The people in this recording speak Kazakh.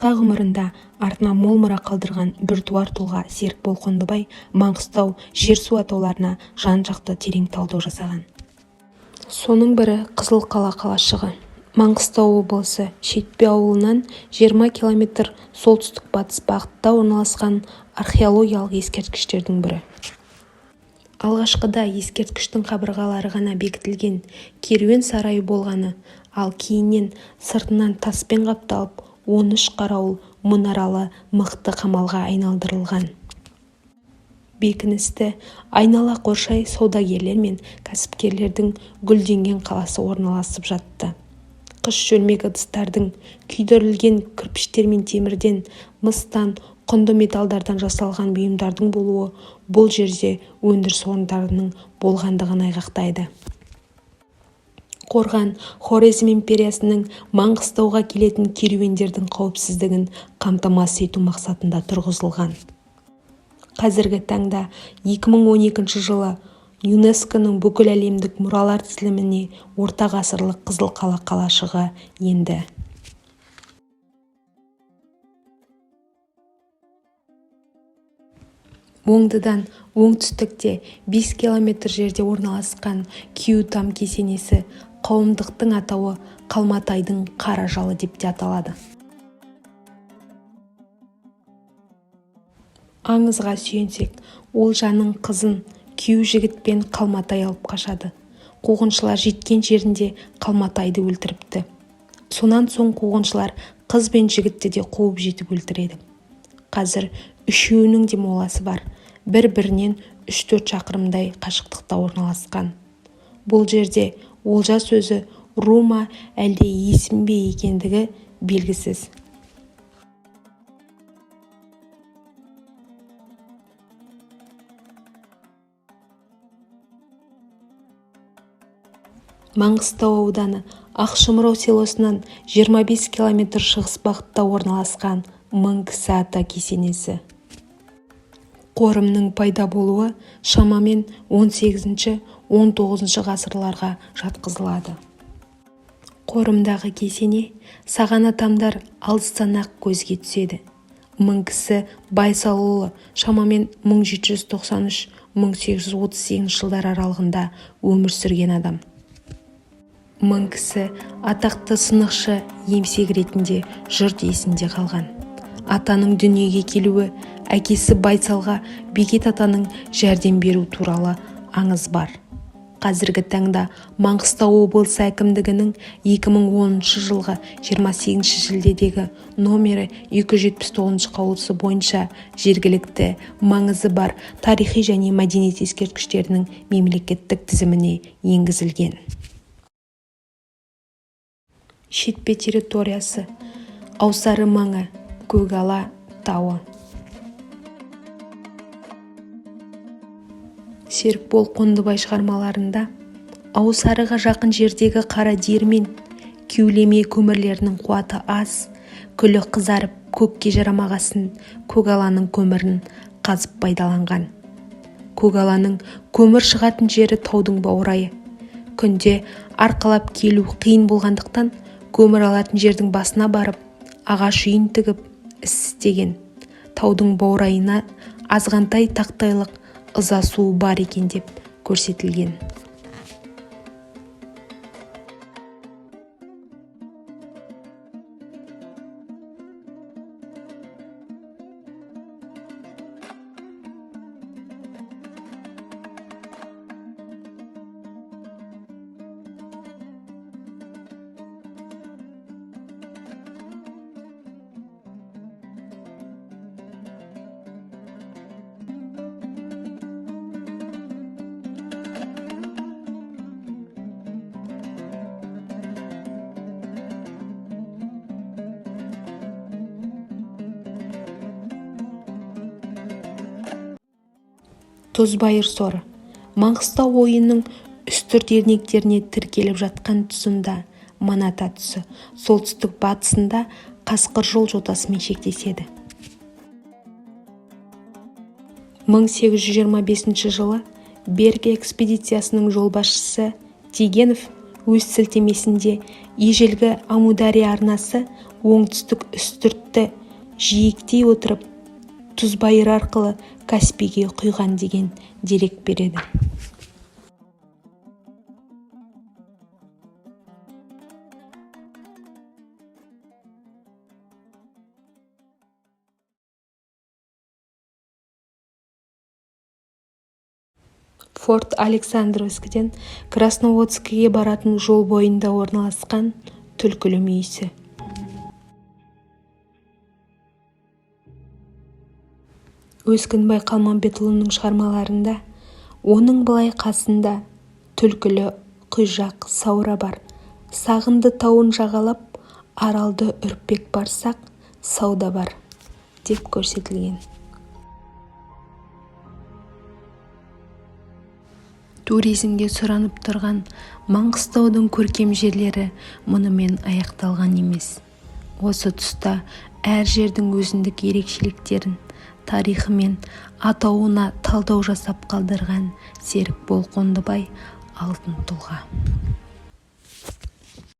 Қысқа ғұмырында артына мол мұра қалдырған біртуар тұлға Серікбол Қондыбай Маңғыстау жер-су атауларына жан-жақты терең талдау жасаған. Соның бірі Қызылқала қалашығы. Маңғыстау облысы Шетпе ауылынан 20 км солтүстік-батыс бағытта орналасқан археологиялық ескерткіштердің бірі. Алғашқыда ескерткіштің қабырғалары ғана бекітілген керуен сарайы болғаны, ал кейіннен сыртынан таспен қапталып, 13 қарауыл мұнаралы мықты қамалға айналдырылған. Бекіністі айнала қоршай саудагерлер мен кәсіпкерлердің гүлденген қаласы орналасып жатты. Қыш шөлмек ыдыстардың, күйдірілген кірпіштер мен темірден, мыстан, құнды металдардан жасалған бұйымдардың болуы бұл жерде өндіріс орындарының болғандығын айғақтайды. Қорған Хорезм империясының Маңғыстауға келетін керуендердің қауіпсіздігін қамтамасыз ету мақсатында тұрғызылған. Қазіргі таңда 2012 жылы ЮНЕСКО-ның бүкіләлемдік мұралар тізіліміне ортағасырлық Қызылқала қалашығы енді. Оңдыдан оңтүстікте 5 км жерде орналасқан Күйеутам кесенесі қауымдықтың атауы Қалматайдың қара жалы деп те аталады. Аңызға сүйенсек, Олжаның қызын күйеу жігіт пен Қалматай алып қашады. Қуғыншылар жеткен жерінде Қалматайды өлтіріпті. Сонан соң қуғыншылар қыз бен жігітті де қуып жетіп өлтіреді. Қазір үшеуінің де моласы бар. Бір-бірінен 3-4 шақырымдай қашықтықта орналасқан. Бұл жерде олжа сөзі ру ма, әлде есім бе екендігі белгісіз. Маңғыстау ауданы Ақшымырау селосынан 25 км шығыс бағытта орналасқан Мың кісі ата кесенесі. Қорымның пайда болуы шамамен 18-19 ғасырларға жатқызылады. Қорымдағы кесене, сағана тамдар алыстан-ақ көзге түседі. Мың кісі Байсалұлы шамамен 1793-1838 жылдар аралығында өмір сүрген адам. Мың кісі атақты сынықшы емсек ретінде жұрт есінде қалған. Атаның дүниеге келуі әкесі Байсалға Бекет атаның жәрдем беру туралы аңыз бар. Қазіргі таңда Маңғыстау облысы әкімдігінің 2010 жылғы 28 шілдедегі номері 279 қаулысы бойынша жергілікті маңызы бар тарихи және мәдениет ескерткіштерінің мемлекеттік тізіміне енгізілген. Шетпе территориясы, Аусары маңы, Көгала тауы. Серікбол Қондыбай шығармаларында Аусарыға жақын жердегі қара диірмен, кеулеме көмірлерінің қуаты аз, күлі қызарып көкке жарамағасын Көгаланың көмірін қазып пайдаланған. Көгаланың көмір шығатын жері таудың баурайы. Күнде арқалап келу қиын болғандықтан көмір алатын жердің басына барып, ағаш үйін тігіп іс істеген. Таудың баурайына азғантай тақтайлық ыза суы бар екен деп көрсетілген. Тұзбайыр соры Маңғыстау ойының үстірт ернектеріне тіркеліп жатқан тұсында Маната тұсы, солтүстік батысында Қасқыржол жотасымен шектеседі. 1825 жылы Берг экспедициясының жолбасшысы Тигенов Өз сілтемесінде ежелгі Амудария арнасы Оңтүстік Үстіртті жиектей отырып, Тұзбайыр арқылы Каспийге құйған деген дерек береді. Форт-Александровскіден Красноводскіге баратын жол бойында орналасқан Түлкілі мүйісі. Өскінбай Қалмамбетұлының шығармаларында оның былай қасында Түлкілі, Құйжақ, Саура бар. Сағынды тауын жағалап, Аралды үрпек барсақ, сауда бар, деп көрсетілген. Туризмге сұранып тұрған Маңғыстаудың көркем жерлері мұнымен аяқталған емес. Осы тұста әр жердің өзіндік ерекшеліктерін, тарихы мен атауына талдау жасап қалдырған Серікбол Қондыбай алтын тұлға.